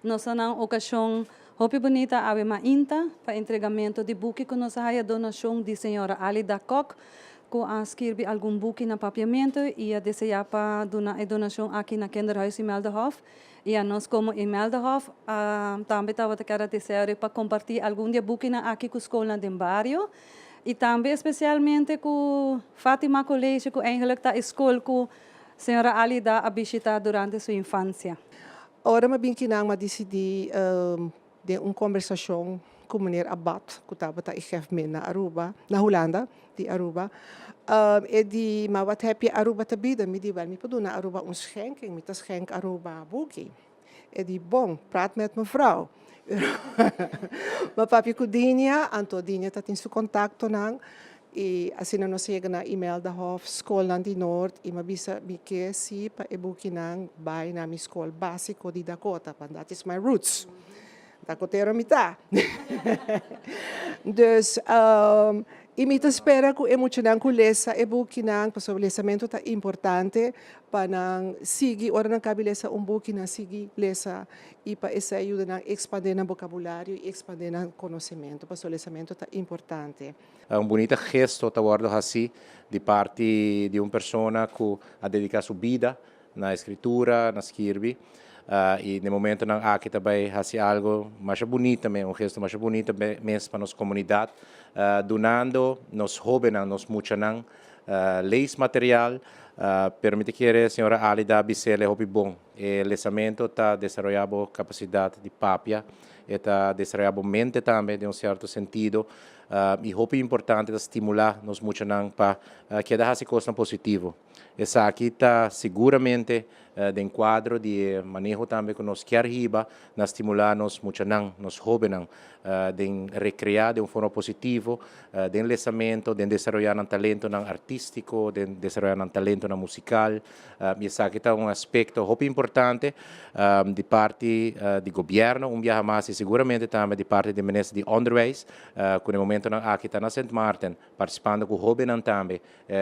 Nos na ocasion hopi bunita awe mainta pa entregamento di buki cu nos a haya donacion di señora Alida Kok, cu a skirbi algun buki na Papiamento y a desea pa duna e donacion aki na Kinderhuis Imeldahof. Y nos como Imeldahof tambe tabata kier desea pa comparti algun di e bukinan aki cu scol den bario. Y tambe especialmente cu Fatima College, cu eigenlijk ta scol cu señora Alida a bishita durante su infancia. Ora m'a bin akinan, m'a decidi di un conversacion cu meneer Abad, cu tabata chef na Aruba, na Hulanda, di Aruba. E di, "Maar wat heb je Aruba te bieden?" Mi di, "Wel, mi por duna Aruba een schenking, mi ta schenk Aruba buki." E di, "Bon, praat met mevrouw." M'a papia cu Dinia, anto Dinia tabatin su contactonan, y asina nos a yega na Imeldahof, scol di Noord, y m'a bisa mi kier si pa e bukinan bay na mi scol basico di Dakota, want that is my roots. Dakotero mi ta. Dus, y mi ta spera cu e muchanan cu lesa e bukinan, pasobra lesamento ta importante pa nan sigui, ora nan caba lesa un buki, nan sigui lesa y pa esey yuda nan expande nan vocabulario y expande nan conocemento, pasobra lesamento ta importante. Un bunita gesto ta wordo haci di parti di un persona cu a dedica su bida na escritura, na skirbi, y na momentonan aki tambe haci algo mas bunita mes, un gesto mas bunita mes pa nos comunidad, dunando nos hobennan, nos muchanan, leesmateriaal, pero mi ta kere señora Alida a bis'e hopi bon. E lesamento ta desaroyando capacidad di papia, ta desaroyando mente tambe den un cierto sentido, y hopi importante ta stimula nos muchanan pa keda haci cos positivo. Esaki ta siguramente den cuadro di maneho tambe cu nos kier hiba na stimula nos muchanan, nos hobennan, di recrea di un forma positivo, di lesamento, di desaroya un talento nan artistico, di desaroya un talento nan musical. Y esaki ta un aspecto hopi importante di parti di gobierno, un biaha mas, y siguramente tambe di parti di minister di Onderwijs, cu na e momentonan aki ta na St. Maarten, participando cu hobennan tambe.